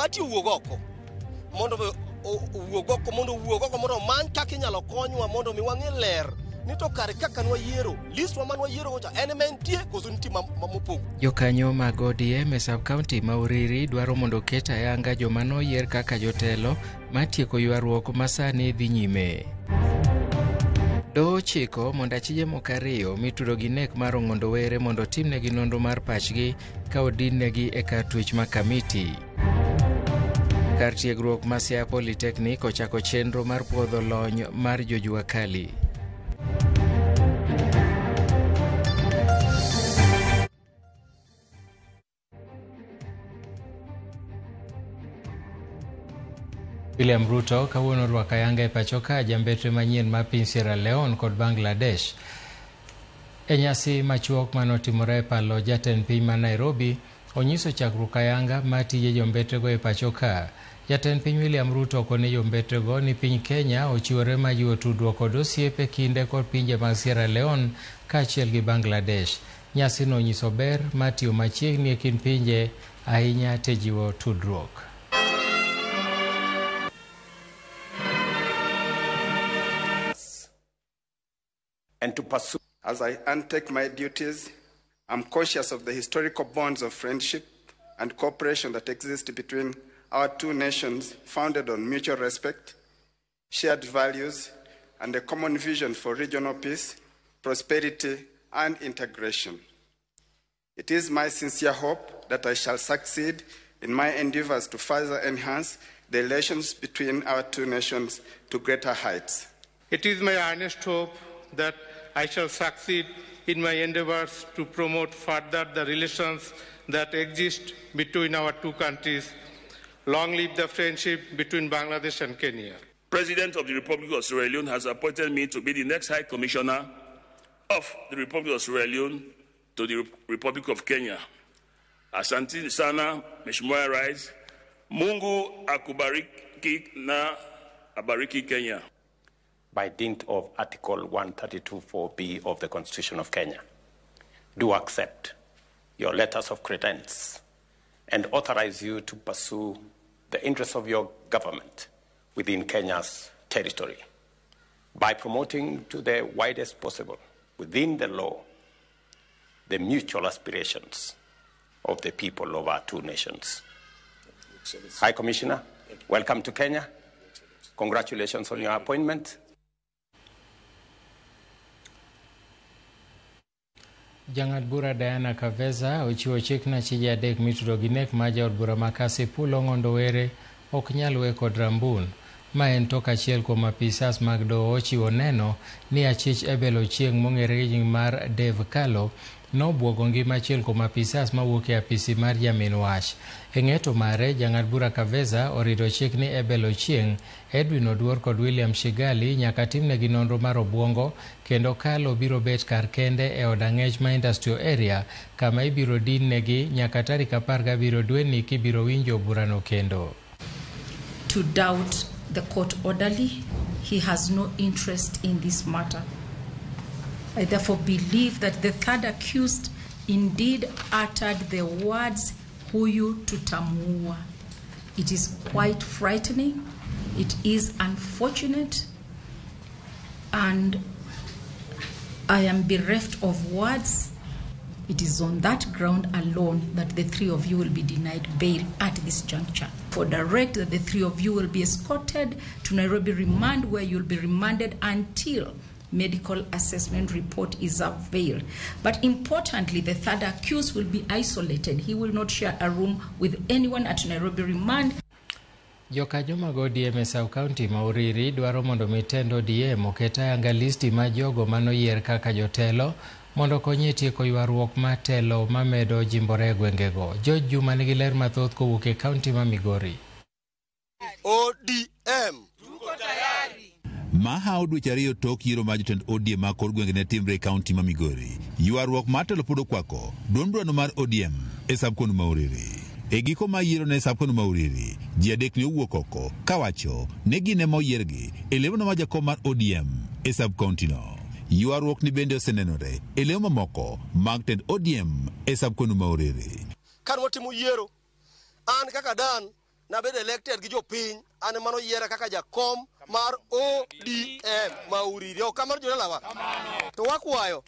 party owuog oko mondo owuog oko mondo owuog oko mondo omany kaka inyalo konywa mondo mi wang'e ler ni to kare kaka nwayiero list wa manwayiero go cha en ema entie koso nitie mopogo. Jokanyo mag ODM e sub-county ma Uriri dwaro mondo oket ayanga joma noyier kaka jotelo matieko ywaruok ma sani dhi nyime. Doho ochiko mondo achije moko ariyo mitudo gi nek mar Ong'ondo Were mondo otimnegi nonro mar pachgi ka odinnegi e kar twech ma Kamiti. Kar tiegruok ma Siaya Polytechnic ochako chenro mar puodho lony mar jojua kali. William Ruto kawuono orwako ayanga e pacho ka jambetre manyien ma piny Sierra Leone kod Bangladesh. E nyasi machuok manotimore e palo jatend piny ma Nairobi, onyiso chakruok ayanga mar tije jombetrego e pacho ka. Jatend piny William Ruto okone jombetrego ni piny Kenya ochiwore mar jiwo tudruok kod osiep e kinde kod pinje mag Sierra Leone kaachiel gi Bangladesh. Nyasino onyiso ber mar tiyo machiegni e kind pinje ahinya te jiwo tudruok. And to pursue. As I undertake my duties, I'm conscious of the historical bonds of friendship and cooperation that exist between our two nations, founded on mutual respect, shared values, and a common vision for regional peace, prosperity, and integration. It is my sincere hope that I shall succeed in my endeavors to further enhance the relations between our two nations to greater heights. It is my earnest hope that I shall succeed in my endeavors to promote further the relations that exist between our two countries. Long live the friendship between Bangladesh and Kenya. President of the Republic of Sierra Leone has appointed me to be the next High Commissioner of the Republic of Sierra Leone to the Republic of Kenya. Asante sana, Mheshimiwa Rais. Mungu akubariki na abariki Kenya. By dint of Article 132.4b of the Constitution of Kenya, do accept your letters of credence and authorize you to pursue the interests of your government within Kenya's territory by promoting to the widest possible, within the law, the mutual aspirations of the people of our two nations. High Commissioner, welcome to Kenya. Congratulations on your appointment. Jang'ad bura Diana Kaveza ochiwo chik ne achije adek mitudo gi nek mar jaod bura ma Kasipul Ong'ondo Were ok nyal we kod rambun. Ma en tok achiel kuom apisas mag doho ochiwo neno ni achich Abel Ochieng' mong'ere gi nying mar Dave Kalo nobuogo ngima achiel kuom apisas mawuok e apisi mar jamin wach. E ng'eto mare, jang'ad bura Kaveza orido chik ni Abel Ochieng', Edwin Oduor kod William Shigali nyaka timnegi nonro mar obuongo kendo Kalo biro bet kar kende e od ang'ech ma Industrial Area kama ibiro dinnegi nyaka tarik 17 dweni kibiro winjo burano kendo. To doubt the court orderly, he has no interest in this matter. I therefore believe that the third accused indeed uttered the words huyu tutamuua. It is quite frightening. It is unfortunate, and I am bereft of words. It is on that ground alone that the three of you will be denied bail at this juncture. For direct that the three of you will be escorted to Nairobi remand, where you'll be remanded until medical assessment report is availed. But importantly, the third accused will be isolated. He will not share a room with anyone at Nairobi remand. Jokanyo mag ODM e Sub County ma Uriri dwaro mondo mi tend ODM oket ayanga listi mar jogo manoyier kaka jotelo mondo okony e tieko ywaruok mar telo mamedo jimbore e gwengego. George Juma nigi ler mathoth kowuok e kaunti ma Migori. ODM. Mahawo dweche ariyo tok yiero mar jotend ODM ma kor gwenge ne timre e kaunti ma Migori. Ywaruok mar telo pod okwako duond burano mar ODM e sub-county ma Uriri. E giko mar yiero ne sub-county ma Uriri, ji adek ne owuok oko kawacho ni gin ema oyiergi e lemono mar jakom mar ODM e sub-county no. Ywaruok ni bende osenenore e lemo mamoko mag tend ODM e sub-county ma Uriri. Kane watimo yiero, an kaka Dan Nabedo elected gi jopiny, an ema noyiera kaka jakom mar ODM ma Uriri. Ok kamano jodalawa? To wakwayo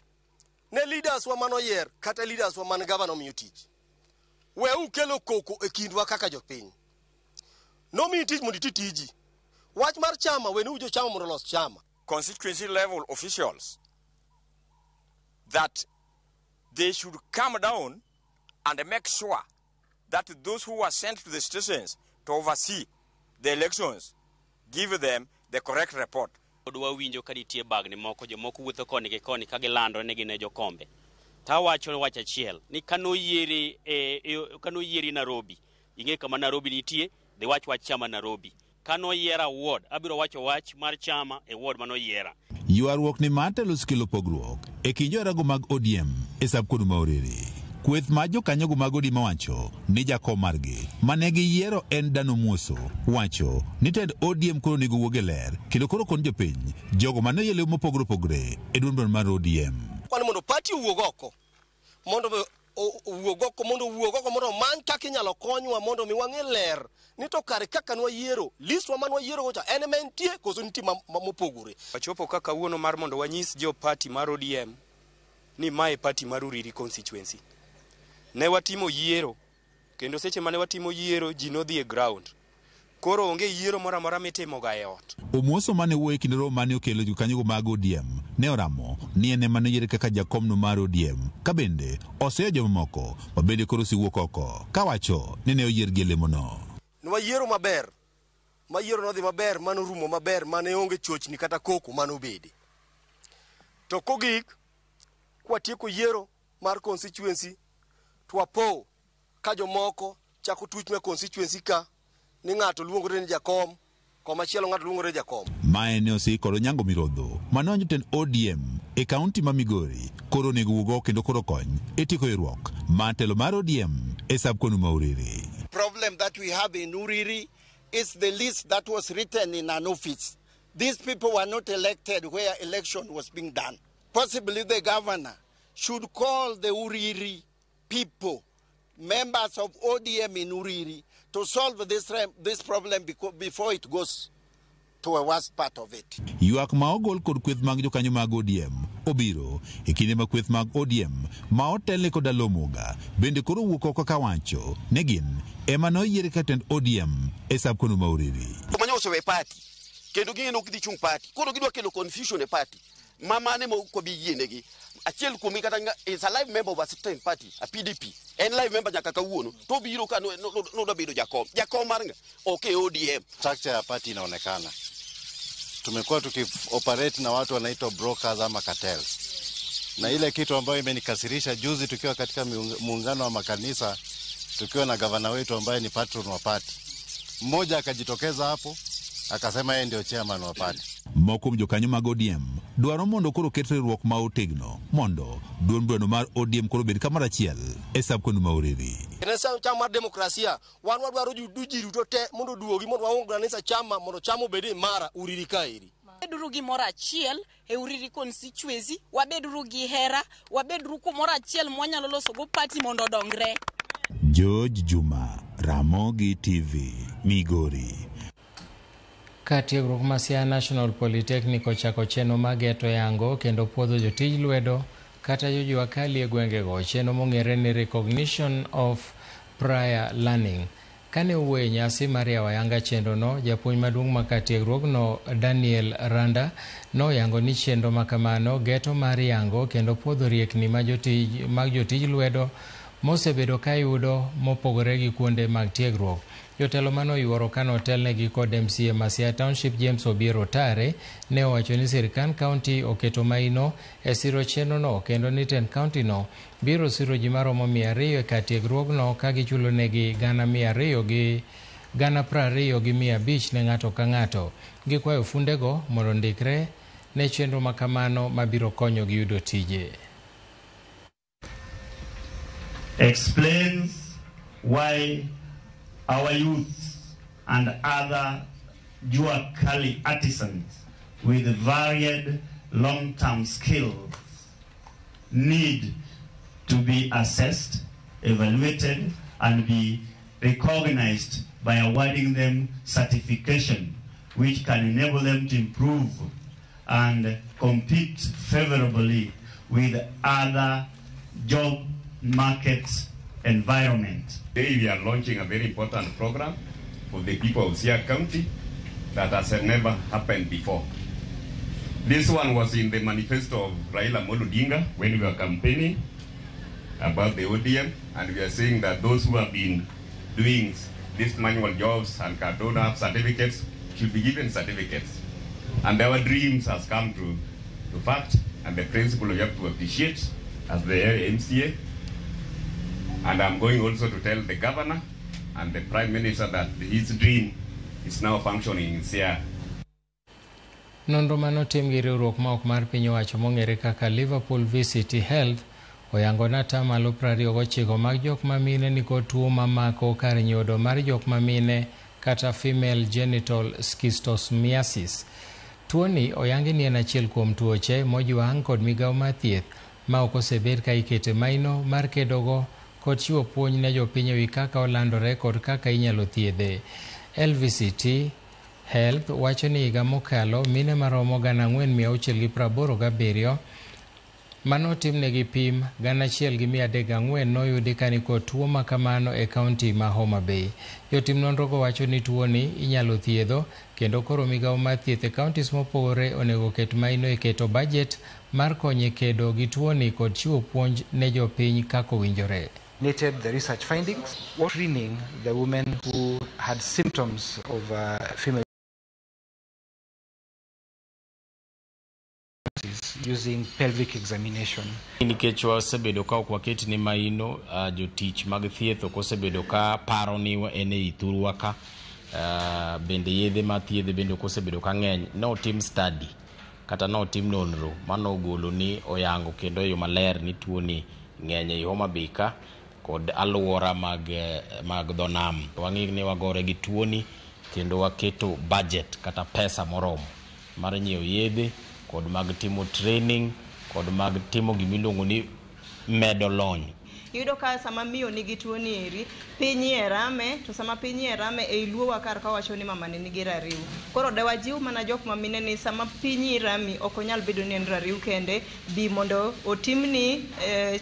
ne leaders wa manoyier kata leaders wa man gavana omiyo tich. We ukelo koko e kindwa kaka jopiny. Nomiyi tich mondo iti tiji. Wach mar chama weni jo chama mondo olos chama. Constituency level officials that they should come down and make sure that those who are sent to the stations to oversee the elections give them the correct report. Pod wawinjo ka nitie bagni moko, jomoko wuotho koni gi koni ka gilandore ni gin e jokombe. Tawacho wach achiel ni kanoyieri kanoyieri Nairobi, ing'e kama Nairobi nitie, dhi wach wach chama Nairobi. Kanoyiera ward, abiro wacho wach mar chama e ward manoyiera. Ywaruok ni mar telo osekelo pogruok e kind joherago mag ODM e sub ma Uriri. Kweth mar jokanyogo mag ODM wacho ni jakom margi mane giyiero en Dan Omuoso wacho ni tend ODM koro onego wuog e ler kendo koro kon jopiny jogo mane oyie lew mopogore opogore e duond mar ODM. Kwani mondo party owuog oko mondo owuog oko mondo owuog oko mondo omany kaka inyalo konywa mondo mi wang'e ler ni to kare kaka nwayiero list wa manwayiero go cha en ema entie koso nitie mopogore. Wachopo ka kawuono mar mondo wanyis jo party mar ODM ni mae party mar Uriri constituency. Ne watimo yiero kendo seche mane watimo yiero ji nodhi e ground. Koro onge yiero moro amora mitimoga e ot. Omuoso mane wuoyo e kinde romo mane okelo jokanyogo mag ODM ne oramo ni en ema noyiere kaka jakomno mar ODM ka bende oseyo jomamoko ma bende koro osewuok oko kawacho ni ne oyiergi e lemono. Nwayiero maber, ma yiero nodhi maber, manorumo maber, mane onge chochni kata koko manobede. To kogik, kwatieko yiero mar constituency, to wapo ka jomoko chako tuch me constituency ka ni ng'ato luongore ni jakom, komachielo ng'ato luongore ni jakom. Mae ne osik kod Onyango Mirodho mane jotend ODM e kaunti ma Migori koro onego wuog oko kendo koro kony e tieko ywaruok mar telo mar ODM e sub ma Uriri. Problem that we have in Uriri is the list that was written in an office. These people were not elected where election was being done. Possibly the governor should call the Uriri people, members of ODM in Uriri, to solve this problem before it goes to a worst part of it. Ywak ma ogol kod kweth mag jokanyo mag ODM obiro e kinde ma kweth mag ODM ma otelne kod Alomoga bende koro wuok oko kawacho ne gin ema noyiere kaka tend ODM e sub ma Uriri. Manyo osewe party kendo ging'e ni ok gidhi chung' party koro gidwa kelo confusion e party ma mane ma ok wabi yienegi. Achiel kuomgi kata is a live member of a certain party, a PDP. En live member nyaka kawuono to obiro ka nodwa bedo jakom. Jakom mar ng'a? Ok e ODM. Structure ya party inaonekana. Tumekuwa tukioperate na watu wanaitwa brokers ama cartels, na ile kitu ambayo imenikasirisha juzi, tukiwa katika muungano wa makanisa, tukiwa na gavana wetu ambaye ni patron wa party, mmoja akajitokeza hapo akasema yeye ndio chairman wa party. Moko kuom jokanyo mag ODM dwaro mondo koro ket riwruok ma otegno mondo duond burano mar ODM koro obed kamoro achiel e sub ma Uriri. En chama mar demokrasia, wan wadwaro ji duto te mondo oduogi mondo waunganisa chama mondo chama obed imara Uriri kaeri. Wabeduru gimoro achiel e Uriri constituency, wabeduru gi hera, wabeduru kumoro achiel mwanyalo loso go party mondo odongre. George Juma, Ramogi TV, Migori. Ka tiegruok ma Siaya National Polytechnic ochako chenro mar geto yango kendo puodho jotij lwedo kata jojua kali e gwengego, chenro mong'ere ni Recognition of Prior Learning. Kane owuoyo e nyasi mar yawo ayanga chenrono, japuonj maduong' ma kar tiegruokno Daniel Randa noyango ni chenro makamano geto mar yango kendo puodho riekni mag jotij lwedo mosebedo kayudo mopogore gi kuonde mag tiegruok. Jotelo mane oyuoro kane otelnegi kod MCA ma Siaya Township James Obiero Tare ne owacho ni sirkand kaunti oketo maino e siro chenrono kendo ni tend kaunti no biro siro ji maromo 200 e kar tiegruogno ka gichulonegi 220,000 20,500 ne ng'ato ka ng'ato. Gikwayo fundego mondo ondikre ne chenro makamano mabiro konyogi yudo tije. Explains why our youths and other Jua Kali artisans with varied long-term skills need to be assessed, evaluated, and be recognized by awarding them certification, which can enable them to improve and compete favorably with other job market environment. Today we are launching a very important program for the people of Siaya County that has never happened before. This one was in the manifesto of Raila Amolo Odinga when we were campaigning about the ODM, and we are saying that those who have been doing these manual jobs and don't have certificates should be given certificates. And our dreams has come to fact, and the principle we have to appreciate as the MCA. And I'm going also to tell the governor and the prime minister that his dream is now functioning in Siaya. Nonro manotim gi riwruok ma ok mar piny owacho mong'ere kaka Liverpool VCT Health oyango ni atamalo 29 mag jok mamine nikod tuo mamako kar nyodo mar jok mamine kata female genital schistosomiasis. Tuoni oyangi ni en achiel kuom tuoche mojwang' kod migawo mar thieth ma ok osebed ka ikete maino mar kedogo kod chiwo puonj ne jopiny ewi kaka olandore kod kaka inyalo thiedhe. LVCT Health wacho ni higa mokalo mine maromo 4687 manotimnegi pim 1304 noyudi ka nikod tuo makamano e kaunti ma Homa Bay. Jotim nonrogo wacho ni tuoni inyalo thiedho kendo koro migawo mar thieth e kauntis mopogore onego ket maino e keto bajet mar konyo e kedo gi tuoni kod chiwo puonj ne jopiny kaka owinjore. The research findings, screening the women who had symptoms of female using pelvic examination. Nikech wasebedo ka ok waket ni maino, jotich mag thieth ok osebedo ka paro ni en ei thurwa ka, bende yedhe mathiedhe bende ok osebedo ka ng'eny. Notim study kata notim nonro manogolo ni oyango kendo e yo maler ni tuoni ng'eny ei Homa Bay ka kod alwora mag dho nam. Wang'e ni wagore gi tuoni kendo waketo budget kata pesa moromo mar nyiewo yedhe kod mag timo training kod mag timo gimiluongo ni medo lony. Iyudo ka sama miyo nigi tuo ni eri, piny iye rame, to sama piny iye rame ei luo wa kar ka wacho ni mamani nigi rariw. Koro de wajiw mana jok ma mine ni sama piny iyi rami ok onyal bedo ni en rariw kende, bi mondo otimni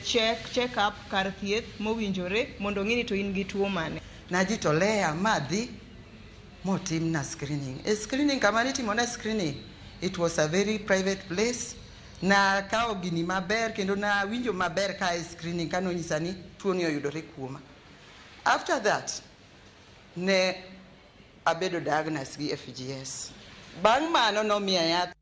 check up kar thieth mowinjore mondo ong'i ni to in gi tuo mane. Najitolea madhi motimna screening. E screening kama nitimona screening, it was a very private place. Na kawo gini maber kendo na winjo maber ka e screening kanonyisa ni tuoni oyudore kuoma. After that, ne abedo diagnosed gi FGS. Bang' mano nomiya yath.